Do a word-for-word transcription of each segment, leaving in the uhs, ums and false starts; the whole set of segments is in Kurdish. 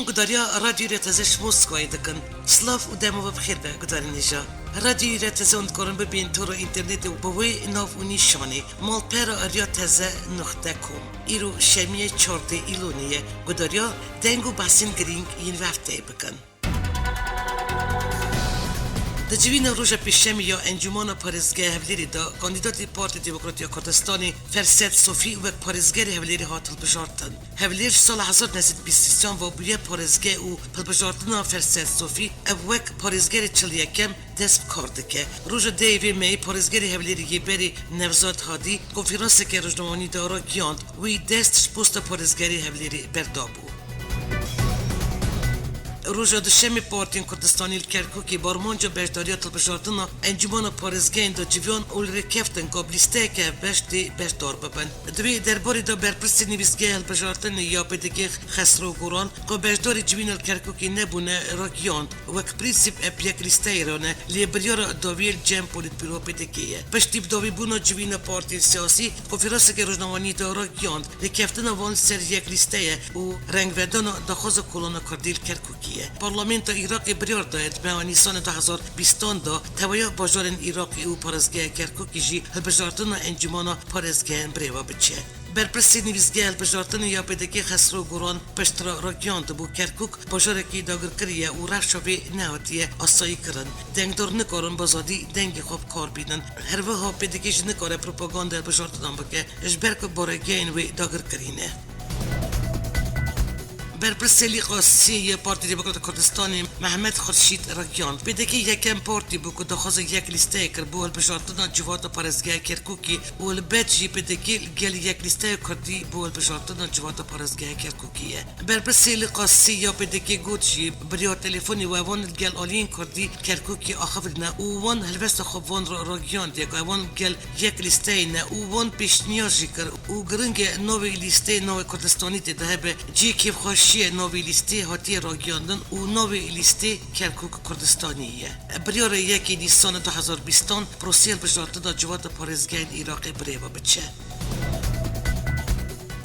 Gudariya Radyoyê Teze ji Moskvayê dikin. Silav û dema we bi xêr be, gudarên hêja. Radyoyê Teze hûn dikarin bibên tora înternetê û bi wê nav û nîşanê, malpera Radyo Teze nuqte com. Îro şemiyê çardeh Îlonê ye. Gudariya deng û behsên girîng yên vê hefteyê bikin. Di civîna roja pêşemî ya Encûmana Parêzgeha Hevlêrê de kandîdatê Partî Demokratî ya Kurdistanê Ferset Sofî wek parêzgerê Hevlêrê hat hilbijartin. Hevlêr ji sala hezar neh sed bîst û sê ve bûye parêzgeh û hilbijartina Ferset Sofî ev wek parêzgerê çil yekem dest bi kar dike. Roja dehê vê mehê parêzgerê Hevlêrê yê berê Nevzat Hadî konferanseke rojnamevanî de ragihand, wî dest ji posta parêzgerê Hevlêrê berdabû. Roja duşemê Partiyên Kurdistanî li Kerkûkê bi armanca beşdariya hilbijartina Encûmana Parêzgehên de civiyan û li rêkeftin ku bi lîsteyeke hevbeş tê beşdar bibin. Di vê derbarê de berpirsê nivîsgeha hilbijartinê ya P D K Xesro Goran, ku beşdarî civîna li Kerkûkê nebûne, ragihand, wek prensîp ev bi yek lîsteyê re ne, lê biryara dawiyê li cem polîtbûro P D K ye. Piştî bi dawîbûna civîna partiyên siyasî, konferanseke rojnamevanî de ragihand, rêkeftina wan li ser yek lîste ye û rengvedana daxwaza kolana kurdî li Kerkûkê ye. Parlamentoya Iraqê biryar daye di meha Nîsanê du hezar bîstan de teweya bajarên Iraqê û parêzgeha Kerkûkê jî hilbijartina Encûmana Parêzgehên Birêve biçe. Berpirsê nivîsgeha hilbijartinê ya P D K Xesro Goran piştre ragihandibû, Kerkûk bajarekî dagirkirî ye û rewşa vê nehatiye asayîkirin. Dengdar nikarin bi azadî dengê xwe bi kar bînin. Her wiha P D K jî nikare propagandaya hilbijartinan bike, ji ber ku baregehên wê dagirkirî ne. Berpirsê Lîqa sê yê Partî Demokrat a Kurdistanê Mehmet Xurşîd ragihand, P D K yekem partî bû ku daxwaza yek lîsteyê kir bo hilbijartina civata parêzgeha Kerkûkê û li ber jî P D K li gel yek lîsteya kurdî bo hilbijartina civata parêzgeha Kerkûkê ye. Berpirsê Lîqa sê ya P D K got jî, biryar telefonê we wan li gel aliyên kurdî Kerkûkê axivîne û wan helwesta xwe van re ragihandiye ku wan li gel yek lîsteyê ne û wan pêşniyar jî kir û giring e navê lîsteyê navê Kurdistanî tê de hebe. Cihê kêfxweşiyê navê lîstê hatiye ragihandin û navê lîstê Kerkûk Kurdistanî ye. Biryara yekê Nîsana du hezar bîstan proseyê hilbijartina civata parêzgehên Iraqê birêve biçe.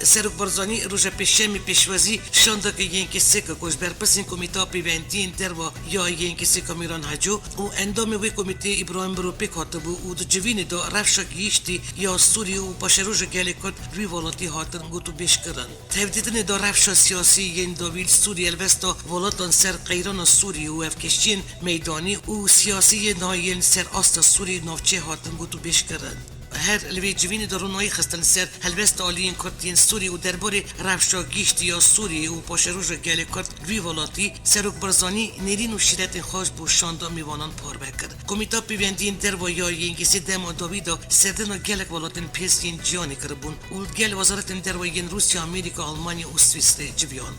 Serok Barzanî roja pêşemê pêşwazî şandeke yên kesê ku ji berpirsên Komîta Pêvendiyên Derve ya yên kesê Kamîran Heco û endamê wê komîteyê Îbrahîm Biro pêk hatibû û di civînê de rewşa gihîştî ya Sûrî û paşeroja gelê Kurd li wî welatî hatin gotûbêjkirin. Di hevdîtinê de rewşa siyasî yên dawî li Sûrî helwesta welatan ser qeyrana Sûrî û hevkêşiyên meydanî û siyasî yên niha yên li ser asta Sûrî navçê hatin gotûbêjkirin. Her li vê civînê de ronahî xistin li ser helwesta aliyên Kurd yên Sûrî û derbarê rewşa gihîştî ya Sûrî û paşeroja gelê Kurd li wî welatî, Serok Barzanî nêrîn û şîretên xwe ji bo şanda mêvanan parve kir. Komîta Pêvendiyên Derve ya Yêngesê dema dawî de serdana gelek welatên pês yên cîhanê kiribûn û li gel wezaretên derve yên Rûsya, Amerîka, Almanya û Swîsrê civiyan.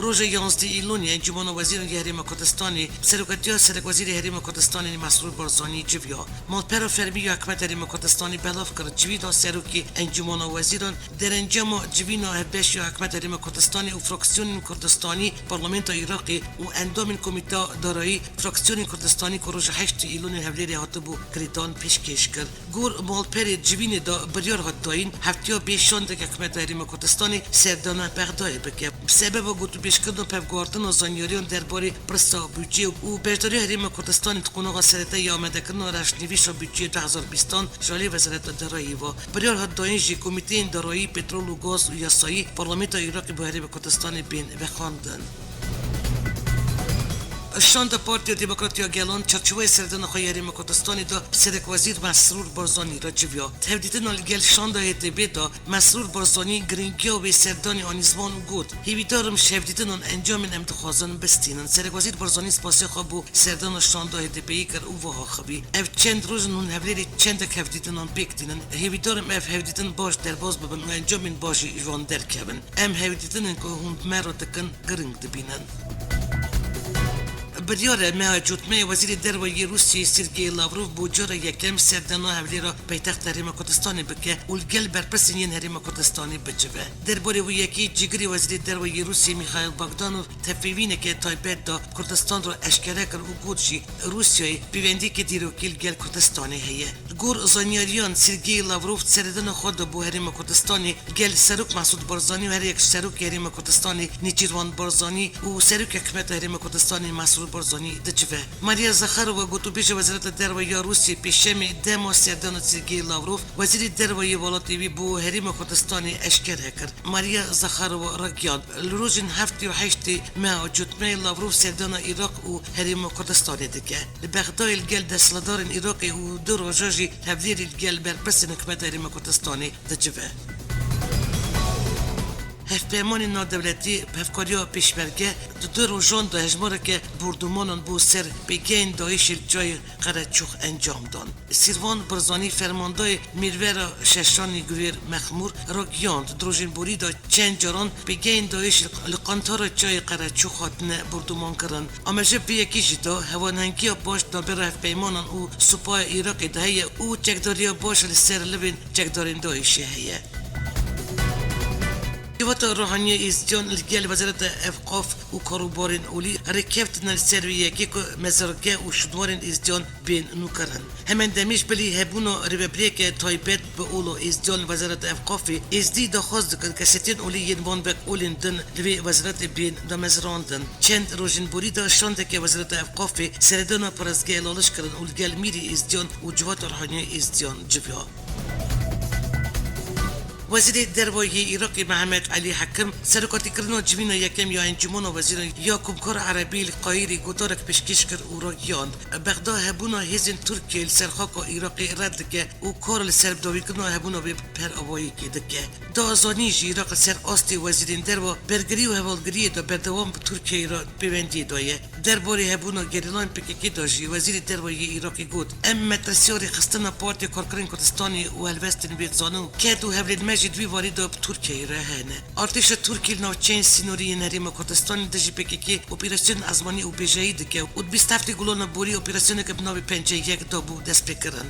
Roja yanzdeh Îlonê Encûmena Wezîran ya Herêma Kurdistanê bi serokatiya Serokwezîrê Herêma Kurdistanê Mesrûr Barzanî civiya. Malpera fermî ya Hikûmeta Herêma Kurdistanê belav kir, civîna Serokê Encûmena Wezîran derencama civîna hevbeş ya Hikûmeta Herêma Kurdistanê û fraksiyonên Kurdistanî Parlamentoya Iraqê û endamên Komîta Darayî fraksiyonên Kurdistanî ku roja heştê Îlonê Hewlêrê hatibû girêdan pêşkêş kir. Gor malperê civînê de biryar hat dayîn, heftiya bê şandeke Hikûmeta Herêma Kurdistanê serdana Bexdayê bike. Bi sebeba gotûbêjkirina pevguhartina zanyariyan derbarê pirsa budcê û beşdariya Herêma Kurdistanê di qonaxa serete ya amadekirina rewşnivîsa budceyê du hezar bîstan ji alî Wezareta Darayî ve. Biryar hat dayîn jî komîteyên darayî, petrol û gaz û yasayî Parlamentoya Iraqê bo Herêma Kurdistanê bên vexwendin. Şanda Partiya Demokrat ya Gelan çarçoveyê serdana xwe ya Herêma Kurdistanê de bi Serokwezîr Mesrûr Barzanî re civiya. Di hevdîtina li gel şanda H D P de Mesrûr Barzanî giringiya wê serdanê anî ziman û got, Hêvîdar im ji hevdîtinan encamên em dixwazin bistînin. Serokwezîr Barzanî spasiya xwe bo serdana şanda H D P'yê kir û wiha xivî, Ev çend roj in hûn Hewlêrê çendek hevdîtinan pêk tînin. Hêvîdar im ev hevdîtin baş derbas bibin û encamên baş jî ji wan derkevin. Em hevdîtinên ku hûn bi me re dikin giring dibînin. Biryar e meha Cotmeyê Wezîrê Derve yê Rûsyayê Sergey Lavrov bo cara yekem serdana Hewlêra paytexta Herêma Kurdistanê bike û li gel berpirsên yên Herêma Kurdistanê bicive. Derbarê wê yekê cîgirê Wezîrê Derve yê Rûsyayê Mîxaîl Bogdanov tevpeyvîneke taybet da Kurdistan re eşkere kir û got jî, Rûsyayê pêvendiyeke dîrokî li gel Kurdistanê heye. Gor zanyariyan, Sergey Lavrov seredana xwe da bo Herêma Kurdistanê gel Serok Mesûd Barzanî û her yek ji Serokê Herêma Kurdistanê Nêçîrvan Barzanî û Serokê Hikûmeta Herêma Kurdistanê Mesrûr Barzanî dicive. Maria Zakharova, gotûbêja Wezareta Derve ya Rûsiyê, pêşemê dema serdana Sergey Lavrov, Wezîrê Derve yê welatê wî bo Herêma Kurdistanê eşkere kir. Maria Zakharova ragihand, li rojên heftê û heştê meha Cotmeyê Lavrov serdana Iraq û Herêma Kurdistanê dike. Li Bexdayê li gel desthilatdarên Iraqê û du roja jî hevdêrî li gel berpirsên Hikûmeta Herêma Kurdistanê dicive. Hevpeymanên navdewletî bi hevkariya pêşmerge di du rojan de hejmareke bordûmanan bo ser pêgehên DAIŞê li çiyayê Qereçox encam dan. Sîrvan Barzanî, fermandayê Mîrvera Şeşanî Gurêr Mexmûr, ragihand, di rojên borî de çend caran pêgehên DAIŞ li qantara çiyayê Qereçox hatine bordûmankirin. Amaje vê yekê jî da, hewanhengiya baş di navbera hevpeymanan û supaya Iraqê de heye û çekdariya baş li ser livên çekdarên DAIŞê heye. Civata Ruhaniya Êzidiyan li gel Wezareta Evqaf û Karûbarên Olî rêkeftin li ser vê yekê ku mezargeh û şûnwarên Êzidiyan bên nûkirin. Hemen demê ji bilî hebûna rêvebirêke taybet bi ola Êzdiyan li Wezareta Evqafê, Êzdî daxwaz dikin kesêtiyên olî yên van wek olên din li vê wezaretê bên damezrandin. Çend rojên borî de şandeke Wezareta Evqafê seredana parêzgehê laliş kirin û li gel mîrê Êzdiyan û Civata Ruhaniya Êzdiyan civiya. Wezîrê Derve yê Iraqê Mehemed Elî Hekim serokatîkirina civîna yekem ya Encûmena Wezîran ya Komkara Erebî li Qaîrê gotarek pêşkêş kir û ragihand, Bexda hebûna hêzên Tirkiyê li ser xaka Iraqê red dike û kar li ser bidawîkirina hebûna wê bi per avayîkê dike. Da zanîn jî Iraq li ser astê wezîrên derve bergirî û hevalgiriyê de berdewam bi Tirkiyeyê re pêwendiyê de ye. Derbarê hebûna gerîlayên P K K de jî Wezîrê Derve yê Iraqê got, Em metirsiya rêxistina Partiya Karkerên Kurdistanê û helwestên wê dizanin û ked û hewlên me jî di vî warî de bi Tirkiyeyê re hene. Artêşa Tirkî li navçeyên sînorî yên Herêma Kurdistanê dijî P K K operasyonên ezmanî û bêjeyî dike û di bîst heftê Gulana borî operasyoneke bi navê Pence Yek da bû destpêkirin.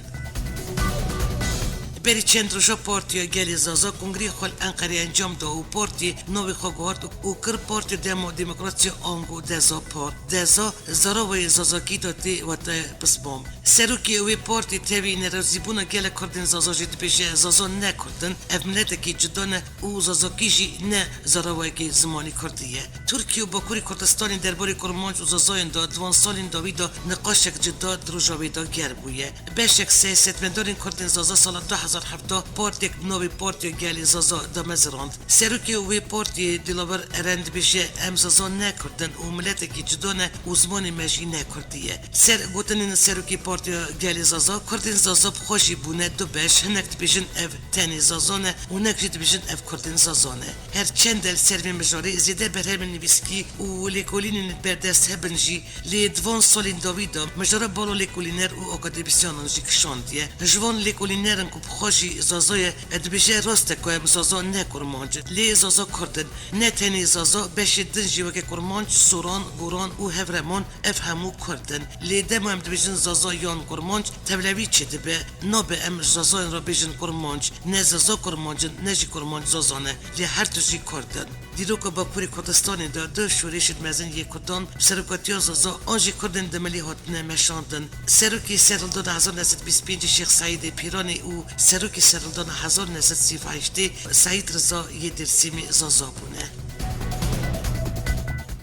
Berî çend roja Partiya Gelê Zaza kongreyê xwe li Enqerê encam da û partiyê navê xwe guhart û kir Partiya Demo-, Demokratîk ango Deza Par. Deza, Zaravayê Zazakî de tê wate pisbam. Serokê wê partî tevî nerazîbûna gelek Kurdên Zaza jî dibêje, Zaza ne Kurd in, ev miletekî cuda ne û Zazakî jî ne zaravayekî zimanî Kurdî ye. Tirkiye û Bakurê Kurdistanê derbarê Kurmanc û Zazayan de di van salên dawî de niqaşek cuda di roja wê de germ bûye. Beşek siyasetmedarên Kurdên Zaza sala du hezar hevdeh partiyek bi navê Partiya Gelê Zaza damezirand. Serokê wê partiyê Dilaver Eren dibêje, Em Zaza ne Kurd in û miletekî cuda ne û zimanê me jî ne Kurdî ye. Ser gotinên serokê Partiya Gelê Zaza, Kurdên Zaza bi xwe jî bûne du beş, hinek dibêjin ev tenê Zaza ne û hinek jî dibêjin ev Kurdên Zaza ne. Her çend e li ser vê mijarê zêde berhemên nivîskî û lêkolînên berdest hebin jî, lê di van salên dawî de mijara bala lêkolîner û akademîsyanan jî kişandiye. Ji van lêkolînerin ku bi xwe jî Zaza ye, dibêje, rast e ku em Zaza ne Kurmanc in, lê Zaza Kurd in. Ne tenê Zaza, beşê din jî weke Kurmanc, Soran, Goran û Hevreman, ev hemû Kurd in. Lê dema em dibêjin Zaza yan Kurmanc, tevlewî çêdibe. Nabe em ji Zazayan re bêjin Kurmanc. Ne Zaza Kurmanc in, ne jî Kurmanc Zaza ne. Lê her du jî Kurd in. Dîroka Bakurê Kurdistanê de du şorêşên mezin yê Kurdan bi serokatiya Zaza an jî Kurdên dimilî hatine meşandin. Serokê serhildana hezar neh sed bîst pêncî Şêx Seîdê Pîranê û serokê serhildana hezar neh sed sî û heştê Seîd Riza yê Dêrsimê Zaza bûne.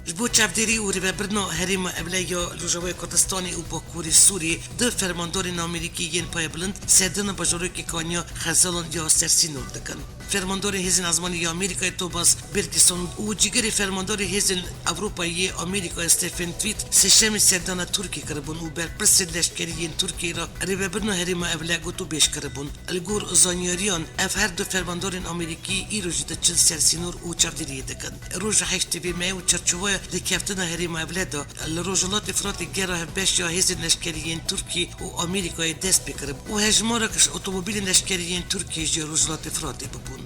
Ji bo çavdêrî û rêvebirina herêma Ewle ya Rojavayê Kurdistanê û Bakurê Sûriyê, du fermandarên Amerîkî yên payebilind serdana bajarokê Kanya Xezalan ya sersînor dikin. Fermandarê Hêzên Ezmanî ya Amerîkayê Thomas Bergeson û cîgerê fermandarê Hêzên Ewropayê yê Amerîkayê Stephen Twitt sêşemê serdana Tirkiyê kiribûn û berpirsên leşkerî yên Tirkiyeyê re rêvebirina herêma Ewle gotûbêj kiribûn. Li gor zanyariyan, ev her du fermandarên Amerîkî îro jî diçin ser sînor û çavdêriyê dikin. Roja heştê vê mehê û çarçoveya rêkeftina herêma Ewle de li Rojhilatê Firatê gera hevbeş ya hêzên leşkerî yên Tirkiyê û Amerîkayê dest pê kiribû û hejmarek ji otomobîlên leşkerî yên Tirkiyê ji Rojhilatê Firatê bûbûn.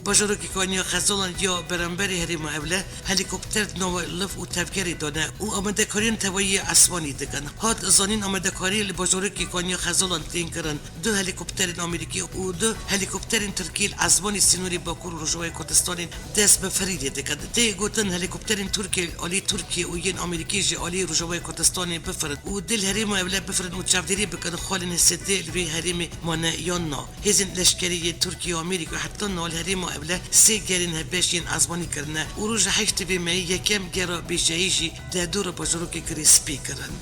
Bajarokê Kanya Xezalan ya beramberî herêma Ewle helîkopter di nava liv û tevgerê de ne û amadekariyên tevayî ya esmanî dikin. Hat zanîn, amadekariyê li bajarokê Kanya Xezalan tên kirin. Du helîkopterên Amerîkî û du helîkopterên Tirkî li esmanê sînorê Bakur û Rojavayê Kurdistanê dest bi firînê dikin. Tê gotin, helîkopterên Tirkî li alî Tirkiyê û yên Amerîkî ji alî Rojavayê Kurdistanê bifirin û dê li herêma Ewle bifirin û çavdêrî bikin, xalên H S D li vê herêmê mane yan na. Hêzên leşkerî yên Tirkiye û Amerîka heta niha li herêma Ewle sê gerên hevbeş yên ezmanî kirine û roja heştê vê mehê yekem gera bêjeyî jî derdora bajarokê Girê Spî kirin.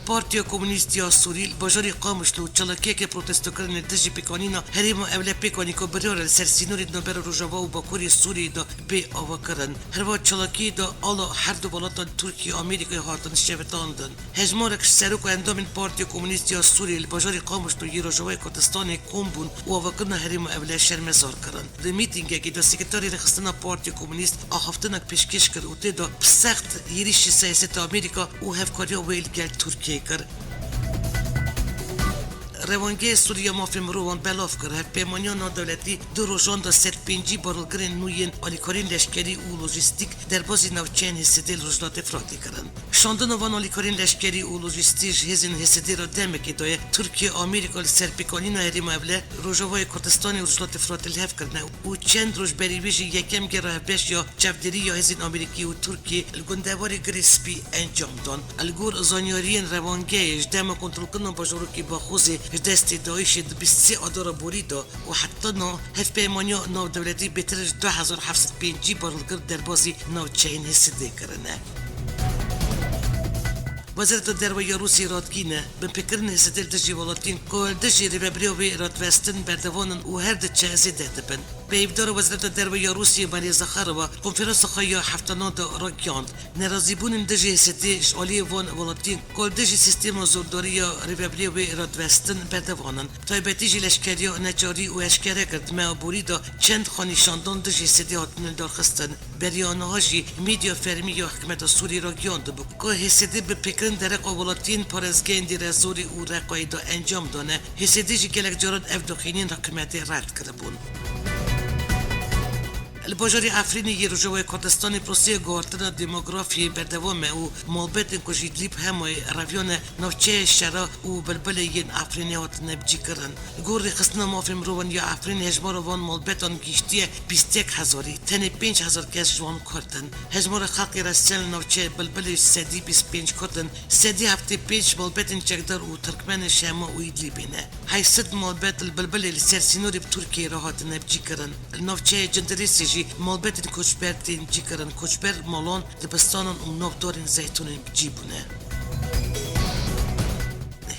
Partiya Komûnîst ya Sûrî li bajarê Qamişlo çalakiyeke protestokirinê dijî pêkanîna herêma Ewle pêk anî ku biryar e li ser sînorê di navbera Rojava û Bakurê Sûriyê de bê avakirin. Herva çalakiyê de ala her du welatan Tirkiye û Amerîkayê hatin şewitandin. Hejmarek ji serok û endamên Partiya Komûnîst ya Sûriyê li bajarê Qamişlo yê Rojavayê Kurdistanê kom bûn û avakirina herêma Ewle şermezar kirin. Di mîtîngekê de sekreterê rêxistina Partiya Komûnîst axaftinek pêşkêş kir û tê de bi sext êrîşî siyaseta Amerîka û hevkariya wê li gel Tirkiyeyê kir. Rewangê Sûriya Mafê Mirovan belav kir, hevpeymaniya navdewletî du rojan de sed pêncî barilgirên nû yên alîkariyên leşkerî û lojîstîk derbazî navçeyên H S D li Rojhilatê Firatê kirin. Şandina van alîkariyên leşkerî û lojîstî ji hêzên H S D re demekê daye Tirkiye, Amerîka li ser pêkanîna herêma Ewle, Rojavayê Kurdistanê û Rojhilatê Firatê li hev kirine û çend roj berî wê jî yekem gera hevbeş ya çavdêrî ya hêzên Amerîkî û Tirkiyê li gundewarê Girê Spî encam dan. Li gor zanyariyên rewangeyê, ji dema kontrolkirina bajarokê Baxozê ji destê DAIŞê di bîst sê Adara borî de û heta niha hevpeymaniya navdewletî bêtir ji du hezar heft sed pêncî barilgir derbazî navçeyên H S D kirine. Wezareta Derve ya Rûsiyê radgîne, binpêkirinên H S D li dijî welatiyên ku li dijî rêvebiriya wê radivestin berdewam in û her diçe zêde dibin. Peyvdara Wezareta Derve ya Rûsiyê Maria Zakharova konferansa xwe ya heftanan de ragihand, nerazîbûnên dijî H S D ji aliyê van welatiyên ku li dijî sîstema zordarî ya rêvebiriyê wê radivestin berdewam in. Taybetî jî leşkeriya neçarî û eşkere kir, di meha borî de çend xwenîşandan dijî H S D hatine lidarxistin. Beriya niha jî medya fermî ya hikûmeta Sûrî ragihand bû ku H S D binpêkirin dereqa welatiyên parêzgehên Dêrezorê û Reqayê de encam dane. H S D jî gelek caran ev daxuyaniyên hikûmetê red kiribûn. Li bajarê Efrînê yê Rojavayê Kurdistanê proseya guhartina demografiyê berdewam e û malbetên ku ji Îdlîb hemayê reviyane navçeyê Şera û Bilbilê yên Efrînê hatine bicîkirin. Li gor Rêxistina Mafê Mirovan ya Efrînê hejmara van malbetan gihîştiye bîst û yek hezarî, tenê pênc hezar kes ji wan Kurd in. Hejmara xelkê resiyan li navçeya Bilbilê sedî bîst û pênc Kurd in, sedî heftê pênc malbetên çekdar û Tirkmenên Şema û Îdlîbê ne. Heyşt sed malbet li Bilbilê li ser sînorê bi Tirkiyeyê re hatine bicîkirin. Li navçeya Cindirêsê jî malbetên koçber tên bicîkirin. Koçber malan, dibistanan û nav darên zeytûnên bi cî bûne.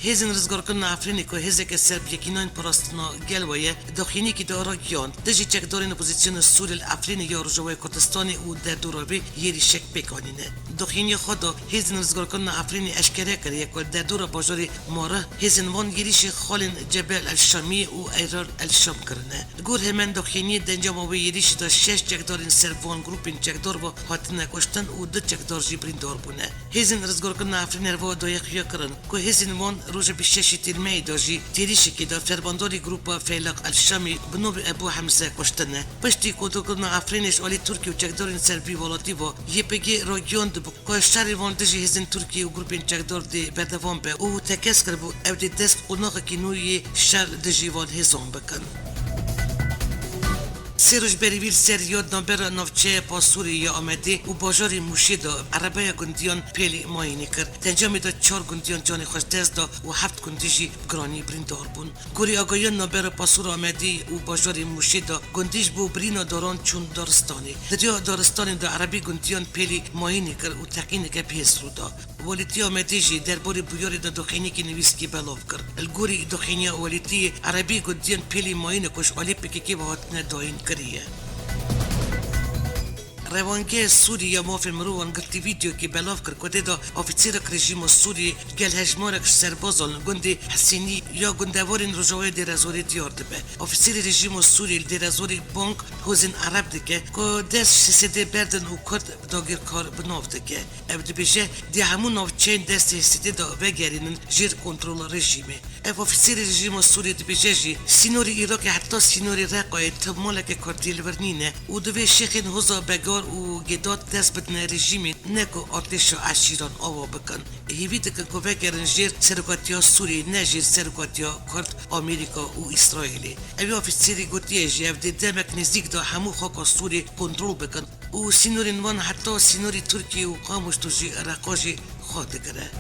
Hêzên rizgarkirina Efrînê ku hêzeke ser bi yekînayên parastina gel we ye, daxuyaniyekî de ragihand, dijî çekdarên opozîsyona Sûrî li Efrînê ya Rojavayê Kurdistanê û derdora wê êrîşek pêk anîne. Daxuyaniya xwe de hêzên rizgarkirina Efrînê eşkere kiriye ku li derdora bajarê Marih hêzên wan êrîşê xalên Cebel El Şamiyê û Eyrar El Şam kirine. Li gor heman daxuyaniyê di encama wê êrîşî de şeş çekdarên ser van grûpên çekdar ve hatine kuştin û du çekdar jî birîndar bûne. Hêzên rizgarkirina Efrînê herwiha daye xuyakirin ku hêzên wan roja bîst û şeş tîrmehê de jî di êrîşekê de fermandarê grûpa Feylaq El Şamî bi navê Ebû Hemze kuştine. Piştî kontrolkirina Efrînê ji alî Tirkiye û çekdarên ser vî welatî ve Y P G ragihand bû ku şerê wan dijî hêzên Tirkiyê û grûpên çekdar dê berdewam be û tekez kiribû ew dê dest bi qonaxekî nû yê şer dijî van hêzan bikin. Sê roj berî vî li ser ya di navbera navçeya Pasûrê ya Amedê û bajarê Mûşê de erebeya gundiyan pêlî mayînê kir. Di encamê de çar gundiyan canê xwe ji dest da û heft gundî jî bi giranî birîndar bûn. Gorî agahiyan navbera Pasûra Amedê û bajarê Mûşê de gundî ji bo birîna daran çûn daristanê. Di riya daristanê de erebî gundiyan pêlî mayînê kir û teqîneke bi hêz rû da. Welîtiya Amedê jî derbarê bûyerê de daxuyaniyekî nivîskî belav kir. Li gorî daxuyaniya welîtiyê, erebî gundiyan pêlî mayîne ku ji alî P K K ve hatine dayîn kiriye. Rewangê Sûrî ya Mafê Mirovan girtî vîdeoyekê belav kir ku tê de ofîserek rejîma Sûrî gel hejmarek ji serbazan li gundê Hisênî ya gundewarên rojavayê Dêrezorê diyar dibe. Ofîserê rejîma Sûrî li Dêrezorê bang hozên Ereb dike ku dest ji H S D berdin û Kurd dagirkar bi nav dike. Ew dibêje, dê hemû navçeyên destê H S D de vegerînin jêr kontrola rejîmê. Ev ofîserê rejîma Sûriyê dibêje jî, sînorê Iraqê heta sînorê Reqayê tim maleke Kurdî li vir nîne û divê şêxên Hoza Begar û Gedat dest bidine rejîmê, ne ku artêşa eşîran ava bikin. Hêvî dikin ku vegerin jêr serokatiya Sûriyê, ne jêr serokatiya Kurd, Amerîka û Îsraîlê. Ev ofîserî gotiye jî, ev dê demek nêzîk de hemû xaka Sûriyê kontrol bikin û sînorên wan heta sînorî Tirkiyê û Qamişlo jî, Reqa jî xwe digire.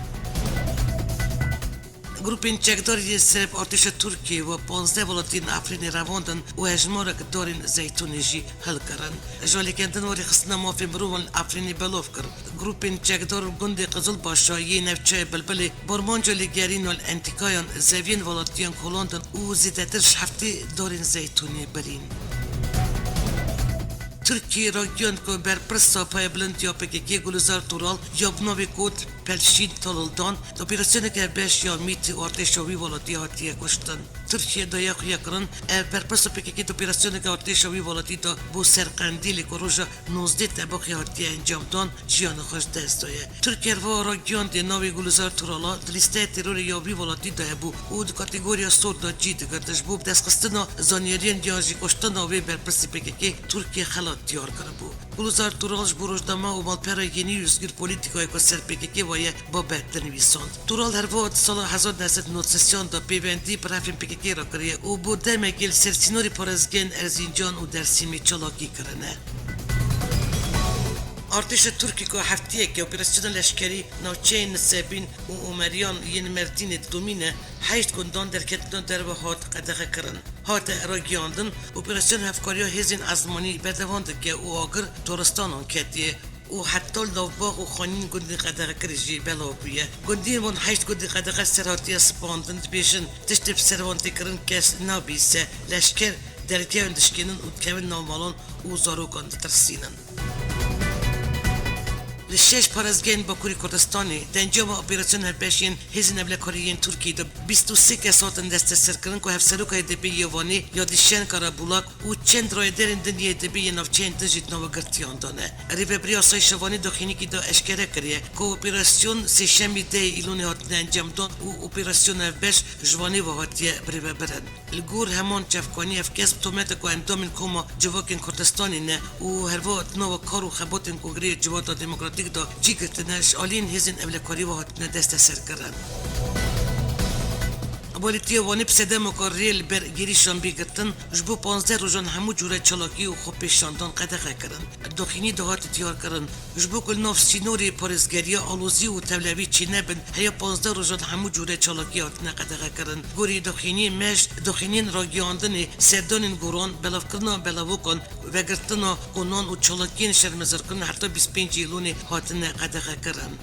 Grûpên çekdar yên ser bi artêşa Tirkiyê ve panzdeh welatiyên Efrînê revandin û hejmarek darên zeytûnê jî hilkirin. Ji alîkendin û rêxistina mafên mirovan li Efrînê belav kir. Grûpên çekdar gundê Qizilbaşa yê navçeyê Bilbilê bi armanca lêgerîna li entîkayan zeviyên welatiyan kolandin û zêdetir ji heftê darên zeytûnê birîn. Tirkiyê ragihand ku berpirsa Payê Bilind ya P K K Gulizar Tural ya bi navê Kod Pelşîn Talildan, operasyoneke hevbeş ya MÎT û artêşa wî welatî hatiye kuştin. Tirkiye daye xuyakirin, ev berpirsa P K K di operasyoneke artêşa wî welatî de bo ser Qendîlê ku roja nozdeh Tebaxê hatiye encamdan, jiyana xwe ji dest daye. Tirkiye herwiha ragihandê navê Gulizar Turala di lîsteya terorê ya vî welatî de hebû û di kategoriya sor de cî digirt. Ji bo destxistina zanyariyan yan jî kuştina wê berpirsê P K K Tirkiye xelat diyar kiribû. Gulizar Tural ji bo rojname û malpera Yenî Özgür polîtîkayê ku ser P K K ve ye, babet dinivîsand. Tural herwiha di sala hezar neh sed û nod û sêyan de pêvendî bi refên P K K re kiriye û bo demekê li ser sînorê parêzgehên Erzincan û Dersîmê çalakî kirine. Artêşa Tirkî ku heftiyekê operasyona leşkerî navçeyên Nisebîn û Omeriyan yên Mêrdînê didomîne, heşt gundan derketina derve hat qedexekirin. Hate ragihandin, operasyon hevkariya hêzên ezmanî berdewam dike û agir daristanan ketiye û heta li navbax û xanîn gundên qedexekirî jî belav bûye. Gundiyên wan heşt gundên qedexe ser hatiye spandin, dibêjin, tiştê bi ser wan tê kirin kes nabîse, leşker dergehan dişkênin û dikevin nav malan û zarokan ditirsînin. Li şeş parêzgehên Bakurê Kurdistanê di encama operasyona hevbeş yên hêzên ewlekarî yên Tirkiyê de bîst û sê kes hatin desteserkirin ku hevseroka H D P yê Wanê Yadîşen Karabulak û çend rayedarên din yê H D P yê navçeyên din jî di nava girtiyan de ne. Rêveberiya Asayişa Wanê daxuyaniyekî de eşkere kiriye ku operasyon sêşemî dehê Îlonê hatine encamdan û operasyona hevbeş ji Wanê ve hatiye birêvebirin. Li gor heman çavkanî ev kes bi tometa ku endamên Koma Civakên Kurdistanê ne û herwiha di nava kar û xebatên Kongreyê Civata Demokratîk de cî girtine, ji aliyên hêzên ewlekarî ve hatine desteserkirin. Walîtiya Wanê bi sedema ku rê li ber gerîşan bê girtin, ji bo panzdeh rojan hemû cûre çalakî û xwepêşandan qedexe kirin. Daxuyanî de hat diyarkirin, ji bo ku li nav sînorê parêzgeriya alozî û tevlevî çênebin, heya panzdeh rojan hemû cûre çalakî hatine qedexekirin. Gorî daxuyaniyê me ji daxuyaniyên ragihandinê, serdanên goran, belavkirina belavokan, vegirtina konan û çalakiyên şermezarkirin heta bîst û pênc Îlonê hatine qedexekirin.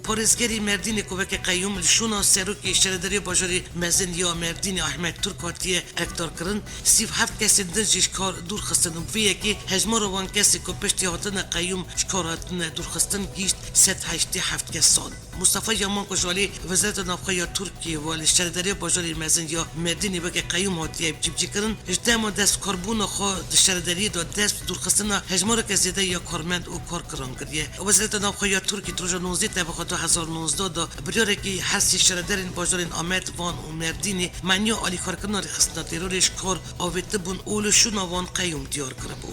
Parêzgerê Mêrdînê ku weke qeyûm li şûna serokê Şaredariya Bajarê Mezin ya Mêrdînê Ahmet Turk hatiye ekdarkirin, sî û heft kesên din jî ji kar dûr xistin û bi vê yekê hejmara wan kesên ku piştî hatina qeyûm ji kar hatine dûrxistin gihîşt sed heştê heft kesan. Mustafa Yaman ku ji alî Wezareta Navxwe ya Tirkiyê ve li Şaredariya Bajarê Mezin ya Mêrdînê weke qeyûm hatiye cîbicîkirin, ji dema destbikarbûna xwe di şaredariyê de dest bi dûrxistina hejmareke zêde ya karmend û karkiran kiriye. Wezareta Navxwe ya Tirkiyê di roja nozdeh Tebaxa du hezar û nozdeh de biryarekî her sê şaredarên bajarên Amed, Van û Mêrdînê meniya alîkarkirina rêxistina terorê ji kar avêtibûn û li şûna wan qeyûm diyar kiribû.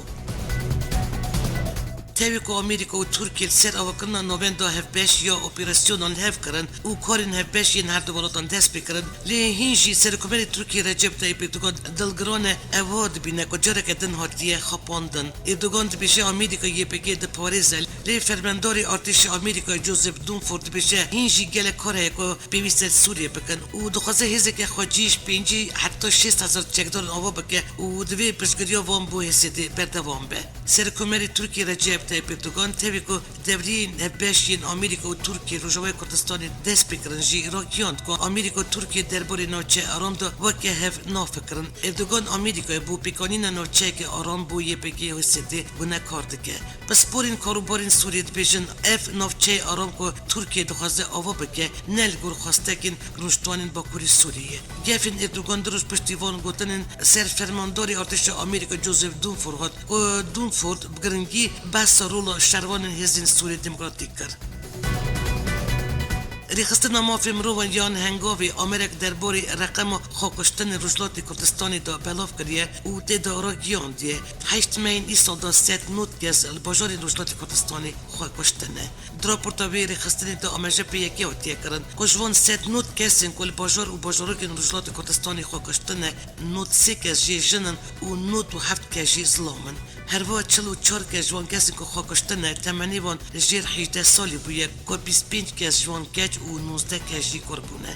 Tevî ku Amerîka û Tirkiye li ser avakirina navenda hevbeş ya operasyonan li hev kirin û karên hevbeş yên her du welatan dest pê kirin, lê hîn jî Serokkomarê Tirkiyê Recep Tayyip Erdogan dilgiran e, ew wiha dibîne ku careke din hatiye xapandin. Erdogan dibêje Amerîka Y P G diparêze, lê fermandarê artêşa Amerîkayê Joseph Dunford dibêje hîn jî gelek kar heye ku pêwîst e li Sûriyê bikin û dixwaze hêzeke xwecî ji pêncî heta şêst hezar çekdaran ava bike û divê piştgiriya wan bo H S D berdewam be. Serokkomarê Tirkiyê Recep Tayyip Erdogan tevî ku devriyên hevbeş yên Amerîka û Tirkiyê Rojavayê Kurdistanê dest pê kirin jî ragihand ku Amerîka û Tirkiye derbarê navçeya aram de weke hev nafikirin. Erdogan Amerîkayê bo pêkanîna navçeyeke aram bo Y P G H S D gunekar dike. Pisporên karûbarên Sûriyê dibêjin, ev navçeyê aram ku Tirkiye dixwaze ava bike, ne li gor xwestekên rûniştvanên Bakurê Sûriyê ye. Gefên Erdogan du roj piştî van gotinên ser fermandarê artêşa Amerîka Joseph Dunford hat, ku Dunford bi giringî behsa rola şervanên hêzên Sûriyê Demokratîk kir. Rêxistina Mafê Mirovan yan Hengavê amerek derbarê reqema xwekuştinê Rojhilatê Kurdistanê de belav kiriye û tê de ragihandiye, heşt meyên îsal de sed nod kes li bajarên Rojhilatê Kurdistanê xwe kuştine. Di raporta vê rêxistinê de amaje pê yekê hatiye kirin ku ji van sed nod kesên ku li bajar û bajarokên Rojhilatê Kurdistanê xwe kuştine, nod sê kes jê jin in û nod û heft kes jî zilam in. Herwiha çil û çar kes ji wan kesên ku xwe kuştine, temenê wan jêr hejdeh salî bûye, ku bîst pênc kes ji wan keç û nozdeh kes jî kur bûne.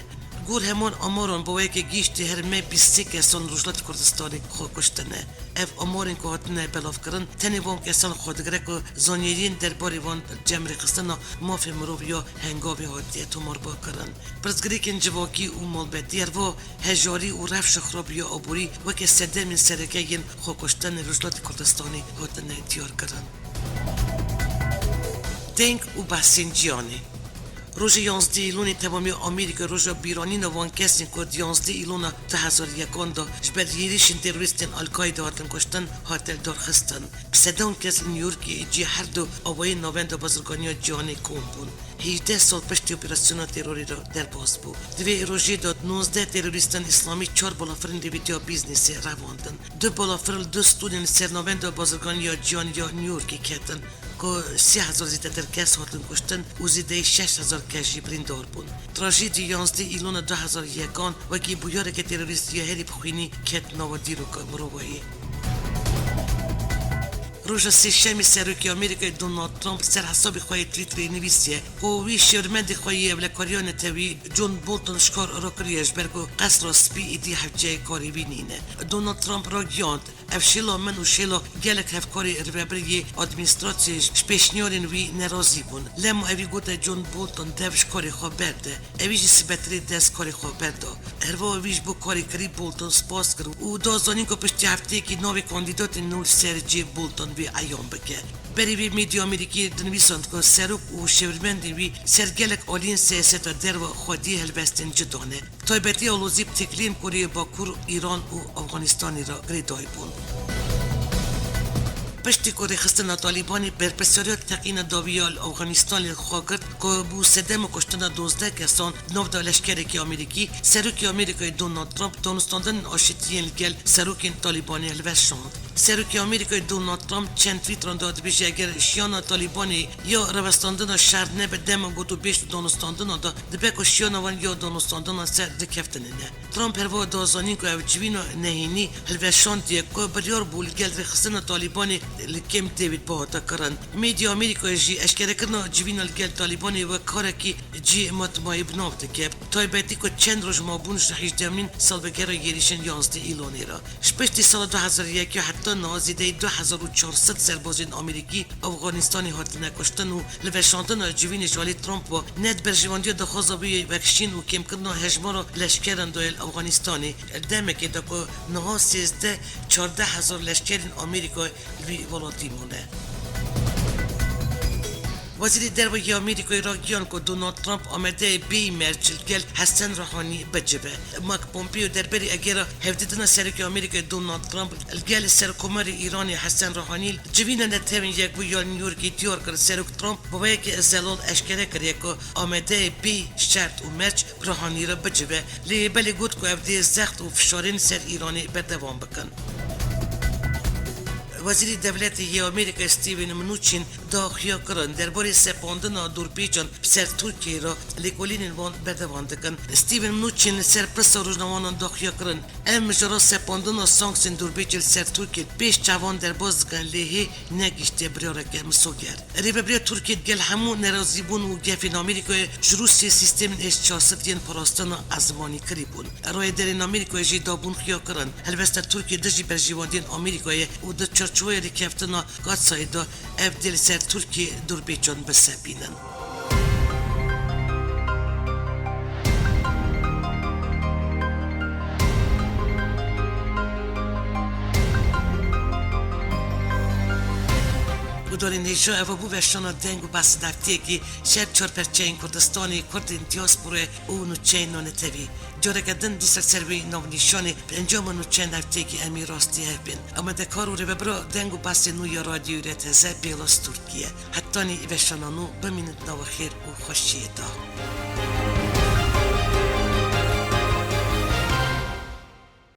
Gor heman amaran, bi weke gihîştê her meh bîst sê kesan li Rojhilatê Kurdistanê xwe kuştine. Ev amarên ku hatine belavkirin, tenê van kesan xwe digire ku zanyariyên derbarê wan cem rêxistina mafê mirov ya Hengavê hatiye tomarbakirin. Pirsgirêkên civakî û malbetî, herwiha hejarî û rewşa xirab ya aborî weke sedemên sereke yên xwekuştinê Rojhilatê Kurdistanê hatine diyarkirin. Deng û behsên cîhanê. Rojê yanzdeh Îlonê temamiya Amerîka roja bîranîna van kesên ku di yanzdeh Îlona du hezar yekan de ji ber êrîşên terorîstên Al-Qaîde hatin kuştin, hate lidarxistin. Bi sedan kes li New Yorkê cihê her du awayên Navenda Bazirganiya Cîhanê kom bûn. Hejdeh sal piştî operasyona terorê re derbas bû. Di vê rojê de nozdeh terorîstên îslamî çar balafirên rêvîtiya bîznêsê revandin. Du balafir li du stûnên li ser Navenda Bazirganiya Cîhanê ya New Yorkê ketin, ku sê hezar zêdetir kes hatin kuştin û zêdeyî şeş hezar kes jî birîndar bûn. Trajediya yanzdeh Îlona du hezar yekan wekî bûyereke terorîstî ya herî bi xwînî ket nava dîroka mirovahiyê. Roja Sêşemê Serokê Amerîkayê Donald Trump li ser hesabê xwe yê Twitterê nivîsiye ku wî şêwirmendê xwe yê ewlekariya netewî John Bolton ji kar rakiriye, ji ber ku Qesra Spî êdî hewceyê karê wî nîne. Donald Trump ragihand, ev şêla min û şêla gelek hevkarê rêvebirî yê administrasyayê ji pêşniyarên wî nerazî bûn. Lemo ewî gote John Bolton dev ji karê xwe berde. Ewî jî sibetirê dest karê xwe berda. Herwiha wî ji bo karê kirî Bolton spas kir û da zanîn ku piştî hefteyekî navê kandîdatên nû li ser cihê Bolton vê eyan bike. Berî vê medya Amerîkî dinivîsand ku serok û şêwirmendên wî ser gelek aliyên siyaseta derve xwedî helbestên cuda ne. Taybetî alozî bi têkiliyên Koreya Bakur, Îran û Afganistanê re girêdayî bûn. Piştî ku rêxistina Talîbanê berpirsiyariya teqîna dawî ya li Afganistanê li xwe girt, ku bû sedema kuştina dozdeh kesan di nav de leşkerekî Amerîkî, Serokê Amerîkayê Donald Trump danûstandinên aşitiyên li gel serokên Talîbanê hilweşand. Serokê Amerîkayê Donald Trump çend twîtran de dibêje, eger şiyana Talîbanê ya rawestandina şer nebe dema gotûbêj û danûstandina de, dibe ku şiyana wan ya danûstandina ser rêkeftinê ne. Trump herwiha da zanîn ku ev civîna nehênî hilweşandiye ku biryar bû li gel rêxistina Talîbanê li Camp David bihata kirin. Medya Amerîkayê jî eşkerekirina civîna li gel Talîbanê wek karekî cî matmayî bi nav dike. Taybetî ku çend roj mabûn ji hejdemîn salvegera êrîşên yanzdeh Îlonê re. Ji piştî sala du hezar yekê heta niha zêdeyî du hezar û çar sed serbazên Amerîkî Afganistanê hatine kuştin û hilweşandina civînê ji alî Trump ve ne di berjewendiya daxwaza wî yê wekşîn û kêmkirina hejmara leşkeran de ye li Afganistanê, demekê de ku niha sêzdeh çardeh hezar leşkerên Amerîka li vî welatî mane. Wezîrê Derve yê Amerîkayê ragihand ku Donald Trump amade ye bêyî merc li gel Hesen Ruhanî bicive. Mike Pompeo derbarê agera hevdîtina Serokê Amerîkayê Donald Trump li gel Serokkomarê Îranê Hesen Ruhanî li civîna Netewên Yekbûyî ya New Yorkê diyar kir, Serok Trump bi wê yekê zelal eşkere kiriye ku amade ye bêyî şert û merc Ruhanî re bicive. Lê belê got ku ev dê zext û fişarên ser Îranê berdewam bikin. Wezîrê Dewletê yê Amerîkayê Steven Mnuchin da xuyakirin derbarê sepandina dorpêçan bi ser Tirkiyeyê re lêkolînên wan berdewam dikin. Steven Mnuchin li ser pirsa rojnamevanan da xuyakirin, ev mijara sepandina sanksiyên dorpêçê li ser Tirkiyê pêş çavan derbas dikin, lê hê negihiştiye biryareke misoger. Rêveberiya Tirkiyê digel hemû nerazîbûn û gefên Amerîkayê ji Rûsiyê sîstemên S çar sed yên parastina ezmanî kirîbûn. Rayedarên Amerîkayê jî dabûn xuyakirin. Helbesta Tirkiyê dijî berjewendiyên Amerîkayê û di çarçoveya rêkeftina Gatsayê de ev dê li ser Tirkiyê dorpêçan bisepînin. Guhdarên hêja, eva bû veşana deng û behsa hefteyekî ji her çar perçeyên Kurdistanê, Kurdên diasporayê û nûçeyên navnetewî. Careke din dîsa ser wê navnîşanê bi encama nûçeyên hefteyekî em ê rastî hev bên. Amadekar û rêvebira deng û behsên nû ya Radyoyê Rêt Heze Bêla Stûrkî ye. Hetanî veşana nû, bimînin di nava xêr û xweşiyê de.